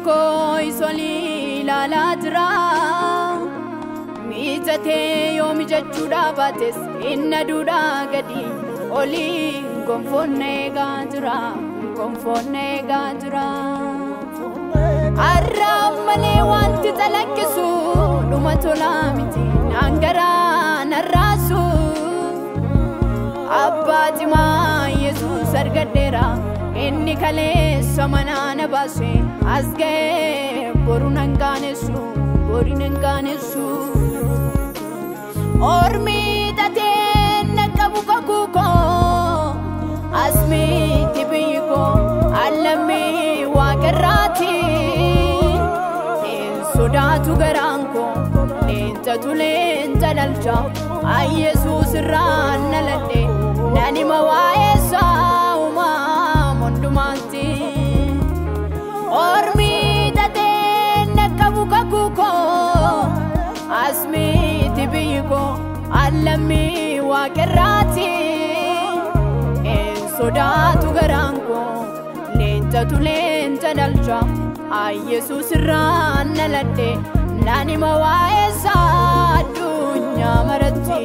koo isolii ilaalaa jira. Mijatee yoo mijachuudhaa baates inni aduudhaa gadi olii gonfoon eegaa jira. Gonfoon eegaa jira. Har'a malee wanti calaqqisu dhuma tolaa miti naan garaa narraasu. Abbaa cimaa Yesuus argadheera inni kaleessa manaa na baase as ga'ee boru nan qaanessu bori nan qaanessu. Ormi tatee na qabu kakuu koo as miti biyyi koo allammii waaqarraati. Sodaatu garaan koo leencatu leenca dhalcha Yesuus irraa na ladhe nan hima waa'ee isaa uumaa hundumaatti. Ormi tatee na qabu kakuu koo as miti biyyi koo allammii waaqarraati. Sodaatu garaan koo leencatu leenca dhalcha Yesuus irraa na ladhe nan hima waa'ee isaa addunyaa maratti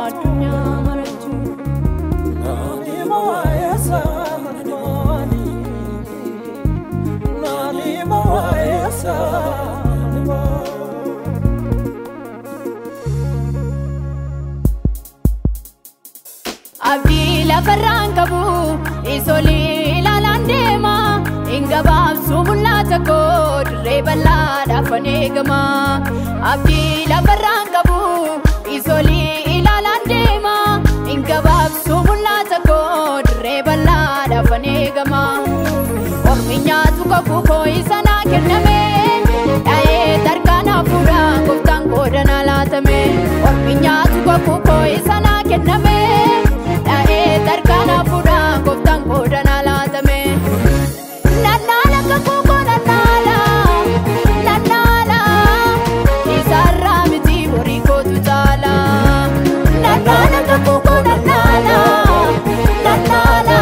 addunyaa maratti. Nan hima waa'ee isaa nan hima waa'ee isaa. Abdii lafarraan qabu isolii ilaalaan deema. Ingabaabsuu mul'ata koo dirree bal'aadhaaf an eegama. Abdii lafarraan qabu isolii ilaalaan deema. Ingabaabsuu mul'ata koo dirree bal'aadhaaf an eegama. Ormi nyaatu kakuu koo isa naa kenname. Dha'ee tarkaanaa fuudhaa gooftaan qooda naa laatame. Ormi nyaatu kakuu koo isa naa kenname. Dha'ee tarkaanaa fuudhaa gooftaan qooda naa laatame. Nannaala kakuu koo nannaala nannaala isaarraa miti horii kootu caala. Nannaala kakuu koo nannaala nannaala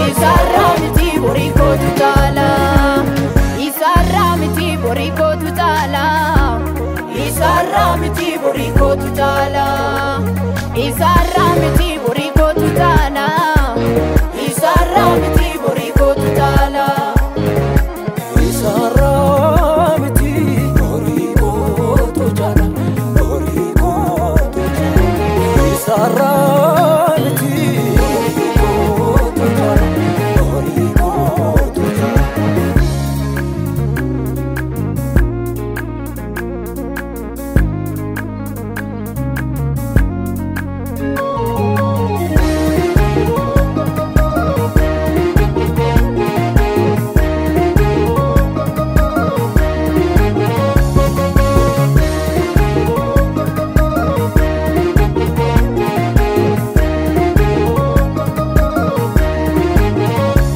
isaarraa miti horii kootu caala. Isaarraa miti horii kootu caala. Isaarraa miti horii kootu caala. Isaarraa miti horii kootu caala. Isaarraa miti horii kootu caala. Isaarraa miti horii kootu caala. Horii kootu caala. Isaarraa miti horii kootu caala. Horii kootu caala.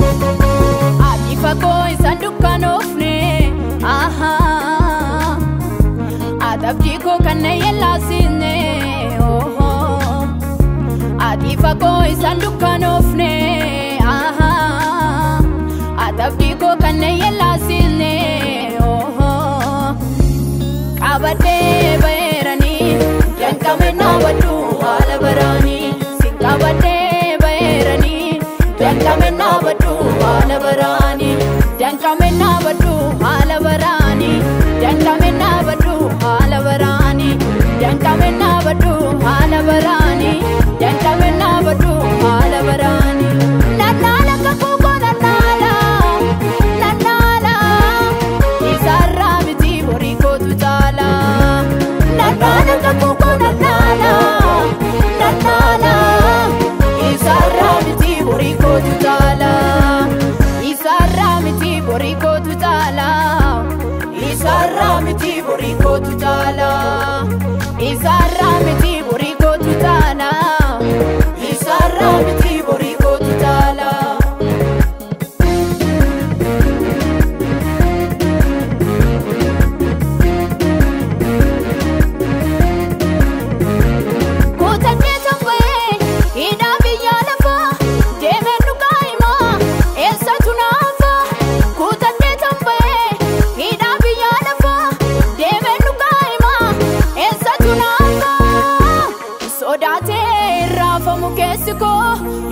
Abdii fagoo isaan dukkanoofne ati abdii koo kan na yellaasine ati fagoo isaan dukkanoofne ati abdii koo kan na yellaasine qabadhee ba'eeranii danqame naawwadhu haala baraanii sin qabadhee ba'eeranii danqame naawwadhu haala baraanii danqame naawwadhu haala baraanii danqame naawwadhu haala baraanii danqame naawwadhu haala baraanii danqame naawwadhu haala baraanii. Nannaala kakuu koo nannaala nannaala isaarraa miti horii kootu caala. Nannaala kakuu koo nannaala nannaala isaarraa miti horii kootu caala. Isaarraa miti horii kootu caala. Isaarraa miti horii kootu caala. Isaarraa miti horii kootu caala.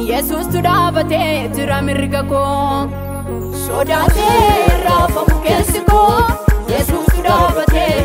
Yesuustu dhaabatee jira mirga koo. Sodaatee raafamu keessi koo. Yesuustu dhaabatee